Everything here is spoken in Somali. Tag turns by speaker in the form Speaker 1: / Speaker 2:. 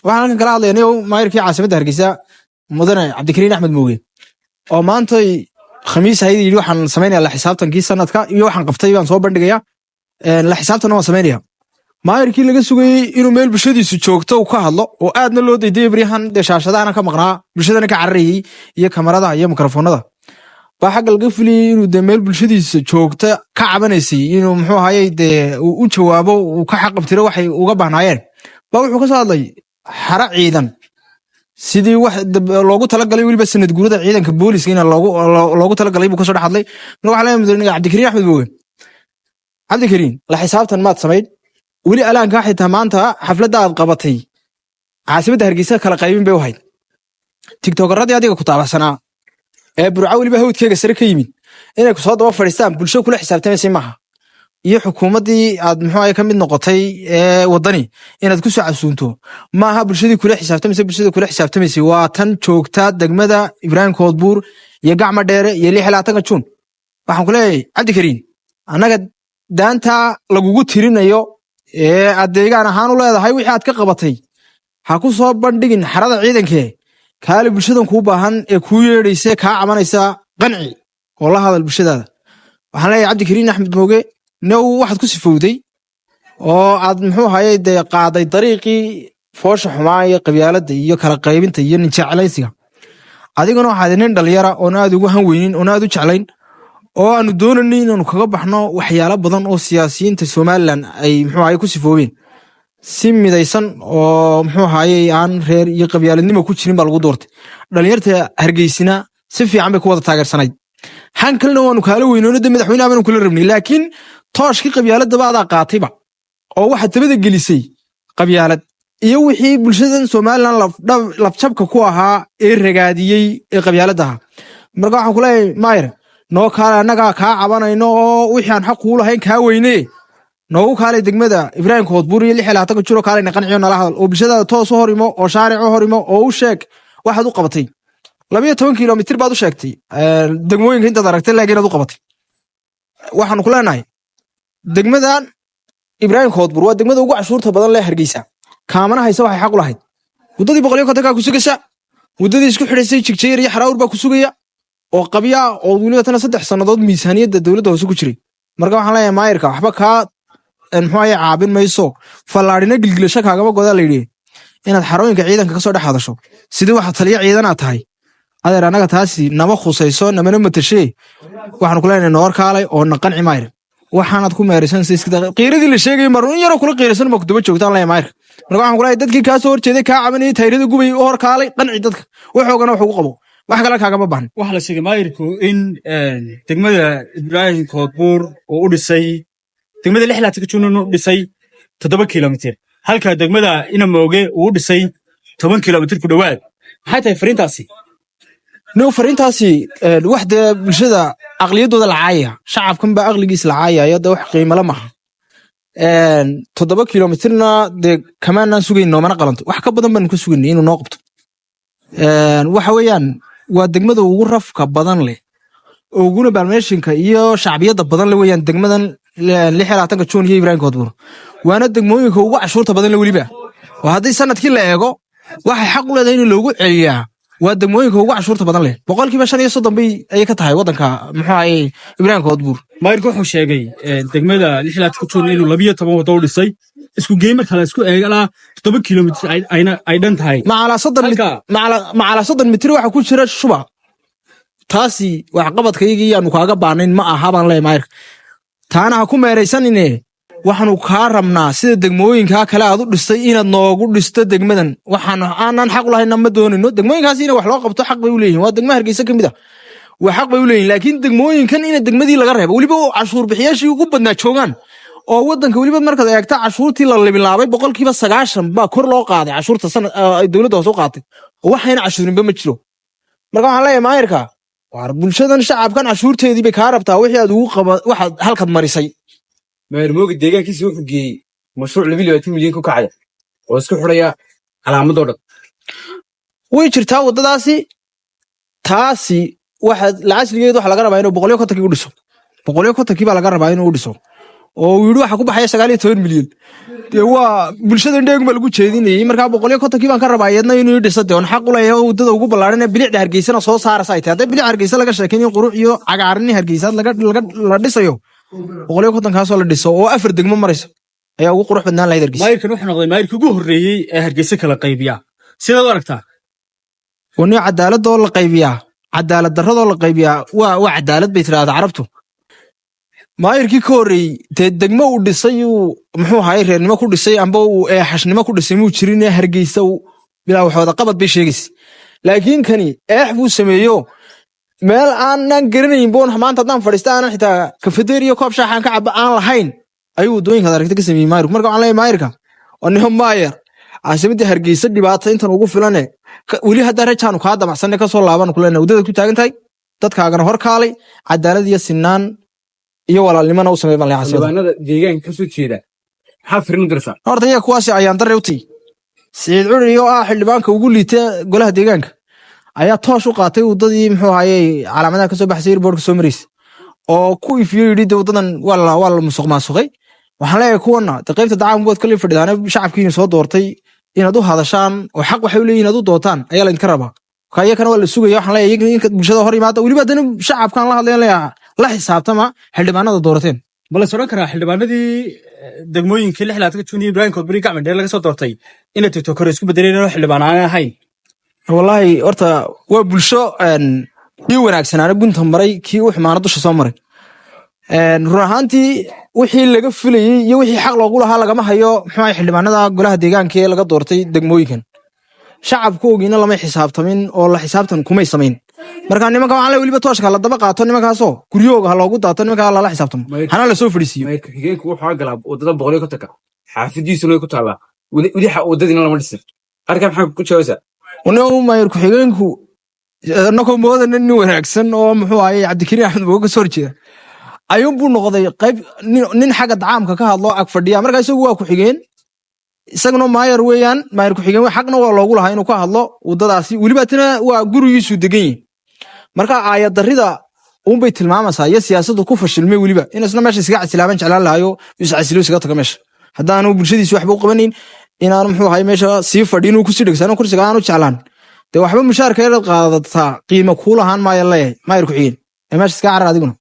Speaker 1: Waxaan halkan kala hadlaya niyow maayirkii caasimadda Hargeysa, mudane Cabdikariin Axmed Mooge, oo maantay Khamiis ahayd yidhi: "Waxaan samaynaya la xisaabtankii sanadka iyo waxaan qabtay baan soo bandhigaya, la xisaabtanna waan samaynaya." Maayirkii laga sugayey inuu meel bulshadiisu joogto uu ka hadlo, oo aadna loo daydayay baryahan, dee shaashadahana ka maqnaa, bulshadana ka cararayey iyo kamaradaha iyo mikrofoonada, baa xagga laga filayey inuu dee meel bulshadiisa joogta ka cabanaysay inuu, muxuu ahayey, dee uu u jawaabo, uu ka xaqabtiro waxay uga baahnaayeen. Baa wuxuu ka soo hadlay xaro ciidan, sidii wax loogu talagalay weliba sanad guurada ciidanka booliska in loogu talagalay buu kasoo dhex hadlay. Marka waxaa leeyahay mudane Cabdikariin Axmed Mooge, Cabdikariin, la xisaabtan maad samayn weli alaankaa. Xitaa maanta xafladda aad qabatay caasimadda Hargeysa kala qaybin bay u hayd. Tiktokaradii adiga ku taabacsanaa ee Burco, weliba hawdkeega sare ka yimid, inay ku soo daba fadhiistaan bulsho kula xisaabtamaysay maaha, iyo xukuumaddii aad, muxuu ahay, ka mid noqotay ee Wadani inaad ku soo casuunto maaha. Bulshadii kula xisaabtamaysay, bulshada kula xisaabtamaysay waa tan joogta degmada Ibraahim Koodbuur iyo Gacma Dheere iyo 26-ka Juun. Waxaan ku leeyahay, Cabdikariin, annaga daanta lagugu tirinayo ee aad deegaan ahaan u leedahay, wixii aad ka qabatay ha ku soo bandhigin xarada ciidankee. Kaali bulshadan kuu baahan ee kuu yeedhaysa, kaa cabanaysa, qanci oo la hadal bulshadaada. Waxaan leeyahay, Cabdikariin Axmed Mooge, now waxaad ku sifowday oo aad, muxuu ahaye, dee qaaday dariiqii foosha xumaa iyo qabyaaladda iyo kala qaybinta iyo ninjeclaysiga. Adiguna waxaad nin dhalinyara oon aad ugu han weynin oon aad u jeclayn oo aanu doonanay inaanu kaga baxno waxyaalo badan oo siyaasiyiinta Somaliland ay, muxuu ahaye, ku sifoobeen. Si midaysan oo, muxuu ahaye, aan reer iyo qabyaaladnimo ku jirin baa lagu doortay. Dhalinyarta Hargeysina si fiican bay ku wada taageersanayd. Han kalena waanu kaala weynoono, de madaxweynaha baanu kula rabnay, laakiin tooshkii qabyaaladaba adaa qaatayba oo waxaad dabada gelisay qabyaalad iyo wixii bulshadan Somaliland lafjabka ku ahaa ee ragaadiyey ee qabyaaladda ahaa. Marka waxaan kuleeyahay, maayir, noo kaale, annagaa kaa cabanayno oo wixii aan xaq kuu lahayn kaa weyne. Noogu kaalay degmada Ibraahim Koodbuur iyo 26-ka Juro. Kaalayna qanciyo, nala hadal oo bulshadaada toos u hor imo oo shaaric u hor imo oo u sheeg waxaad u qabatay. 12 kilomitir baad u sheegtay degmooyinka intaad aragtay, laakiin inaad u qabatay. Waxaanu ku leenahay, degmadan Ibraahim Koodbuur waa degmada ugu cashuurta badan leh Hargeysa, kaamana haysa waxay xaq u lahayd. Waddadii 150-kaa ku sugaysa, waddadii isku xidhaysay Jigjeer iyo Xaraawur baa ku sugaya oo qabya, oo weliba tana 3 sannadood miisaaniyadda dowladda hoose ku jiray. Marka waxaan leeyahay maayirka, waxba kaa, muxuu ahaye, caabin mayso, fallaadhina gilgilasho kaagama godaa la yidhi. Inaad xarooyinka ciidanka kasoo dhex hadasho sidii waxa taliya ciidanaad tahay, adeer, annaga taasi nama khusayso, namana matashee. Waxaanu ku leenahay, noor kaalay oo na qanci, maayir. Waxaanaad ku meeraysan qiiradii la sheegayay mar in yaroo kula qiiraysan ma ku daba joogtaan leeyahay maayirka. Marka waxaan ku leeyahay, dadkii kaa soo horjeeday, kaa cabanayay, tayrada gubay u hor kaalay, qanci dadka, waxoogana wax ugu qabo, wax kale kaagama baahna.
Speaker 2: Waxaa la sheegay maayirku in degmada Ibraahim Koodbuur uu u dhisay, degmada 26-ka Juun inuu dhisay 7 kilomitir, halka degmada Inamooge uu u dhisay 10 kilomitir ku dhowaad. Maxay tahay fariintaasi?
Speaker 1: No, fariintaasi wax dee bulshada aqliyaddooda la caayaya, shacabkan baa aqligiis la caayaya, dee wax qiimale maaha. 7 kilomitirna dee kamaanaan sugayn, noomana qalanto. Wax ka badan baanu ka sugaynay inuu noo qabto. Waxa weeyaan waa degmada ugu rafka badan leh, uguna baalmeeshinka iyo shacbiyadda badan leh weeyaan degmadan 26-ka Juun iyo Ibraahim Koodbuur, waana degmooyinka ugu cashuurta badan leh weliba, oo haddii sanadkii la eego waxay xaq u leedahay in loogu celiyaa. Waa degmooyinka ugu cashuurta badan leh, 35% bay ayay ka tahay waddanka, muxuu ahaye, Ibraahim Koodbuur.
Speaker 2: Maayirku wuxuu sheegay degmada 26-ka Juun inuu 12 waddo u dhisay, isku geyn marka la isku eegalaa 7 kilomitir ay dhan tahay.
Speaker 1: Macalaa 30 mitir waxa ku jira shuba. Taasi waxqabadkaygii yaanu kaaga baanayn ma aha baan leeyahay maayirka. Taana ha ku meeraysanine. Waxaanu kaa rabnaa sida degmooyinkaa kale aad u dhistay inaad noogu dhisto degmadan. Waxaanu aanan xaq u lahayna ma doonayno. Degmooyinkaas ina wax loo qabto xaq bay u leeyihin, waa degmo Hargeysa ka mid ah, waa xaq bay u leeyihin. Laakiin degmooyinkan ina degmadii laga reebo, weliba oo cashuur bixiyaashii ugu badnaa joogaan, oo waddanka weliba markaad eegta cashuurtii la libilaabay, 90% baa kor loo qaaday cashuurta sanad ay dowladda hoose u qaatay, oo waxayna cashuurinba ma jiro. Marka waxaan leeyahay maayirka, waar bulshadan, shacabkan cashuurteedii bay kaa rabtaa, wixii aad ugu qaba waxaad halkaad marisay.
Speaker 3: Maayir Mooge deegaankiisa wuxuu geeyey mashruuc 22 milyan ku kacaya oo isku xidhaya calaamadoo dhan.
Speaker 1: Way jirtaa waddadaasi. Taasi waxa lacasligeedu waxa laga rabaa inuu 150-kii u dhiso, 150-kii baa laga rabaa inuu u dhiso. Oo uu yidhi waxa ku baxaya 19 milyan. Dee waa bulshada indheegun baa lagu jeedinayay. Markaa 150-kii baan ka rabaa iyadna inuu ii dhiso, dee oon xaq u leeyahay, oo waddada ugu ballaaran ee bilicda Hargeysana soo saaraysa ay tahay. Hadday bilic Hargeysa laga sheekeyn, qurux iyo cagaarini Hargeysaad la dhisayo, 150-kaasoo la dhiso oo afar degmo marayso ayaa ugu qurux badnaan lahayd Hargeysa.
Speaker 2: Maayirkan wuxuu noqday maayirkii ugu horreeyey ee Hargeysa kala qaybiya. Sidaad u aragtaa?
Speaker 1: Wani cadaaladoo la qaybiyaa, cadaalad darradoo la qaybiyaa waa cadaalad, bay tidhaahdaa Carabtu. Maayirkii ka horreeyey dee degmo uu dhisay, uu muxuu ahaay, reernimo ku dhisay amba uu eexashnimo ku dhisay muu jirin. Ee Hargeysa bilaa waxooda qabad bay sheegaysa, laakiin kani eex buu sameeyo. Meel aanan garanayn boon maanta haddaan fadhiista aanan xitaa kafeteria koob shaaxaan ka caba aan lahayn ayuu waddooyinkaad aragta ka sameeyey maayirku. Marka waxaan leeyahay maayirka, oo nimo maayar caasimadda Hargeysa dhibaato intan ugu filane, weli haddaa rajaanu kaa damacsanne, kasoo laaban kulena waddada ku taagan tahay, dadkaagana hor kaalay, cadaalad iyo sinaan iyo walaalnimona u samey baan leeyahay caasimadda.
Speaker 3: Xildhibaanada deegaanka ka soo jeeda maxaa firin u diraysaa?
Speaker 1: Horta iyaga kuwaasi ayaan darre u tihi. Siciid Curi oo ah xildhibaanka ugu liita golaha deegaanka ayaa toosh u qaatay waddadii, muxuu ahayey, calaamadaha kasoo baxsay, airportka soo maraysa, oo ku ifiyo, yidhi de waddadan waa la musuq maasuqay. Waxaan leeyahay kuwana de qaybta dacaamkood kale fadhidaane, shacabkiina soo doortay inaad u hadashaan oo xaq waxay u leeyihin inaad u dootaan ayaa laydinka rabaa. Ka iyakana waa la sugaya. Waxaan leeyahay iyaga inka bulshada hor yimaada, weliba haddana shacabkaan la hadlayan leeyahay, la xisaabtama xildhibaanada doorateen.
Speaker 2: Ma la odhan karaa xildhibaanadii degmooyinkii 26-ka Juun iyo Ibraahim Koodburi, Gacma Dheer laga soo doortay inay tiktokor isku bedeleen oo xildhibaan aan ahayn?
Speaker 1: Wallaahi horta waa bulsho kii wanaagsanaana gunta maray, kii u xumaana dusha soo maray. Run ahaantii wixii laga filayey iyo wixii xaq loogu lahaa lagama hayo, muxuu ahay, xildhibaanada golaha deegaanka ee laga doortay degmooyinkan. Shacabkoogiina lamay xisaabtamin oo la xisaabtan kumay samayn. Marka nimanka waxaan leeyahay weliba tooshka la daba qaato nimankaasoo guryahooga ha loogu daato nimankaa, lala xisaabtamo, hana lasoo fadhiisiiyo.
Speaker 3: Maayirka xigeenku wuxuu galaa waddada 150-ka, xaafadiisuna way ku taallaa. Weli waddadiina lama dhisin. Arrinkaa maxaa ku jawaabaysaa?
Speaker 1: Anigu maayir ku-xigeenku anakoo moodana nin wanaagsan oo, muxuu ahaye, Cabdikariin Axmed Mooge ka soo horjeeda ayuunbuu noqday. Qayb nin xagga dacaamka ka hadlo ag fadhiya. Marka isagu waa ku-xigeen, isaguna maayar weeyaan, maayir ku-xigeen xaqna waa loogu lahaa inuu ka hadlo waddadaasi. Weliba tina waa gurigiisu degan yihin. Marka aayadarrida uunbay tilmaamaysaa iyo siyaasaddu ku fashilmay. Weliba in isna meesha iskaga casilaaban jeclaan lahayo, iscasilo, iskaga tago meesha haddaanu bulshadiisi waxba u qabanayn, inaanu, muxuu ahay, meesha sii fadhi, inuu kusii dhegsaano kursiga aanu jeclaan. Dee waxba mushaarka yaraad qaadataa qiimo kuu lahaan maayo, leeyahay maayir ku-xigeen ee meesha iska carar adiguna.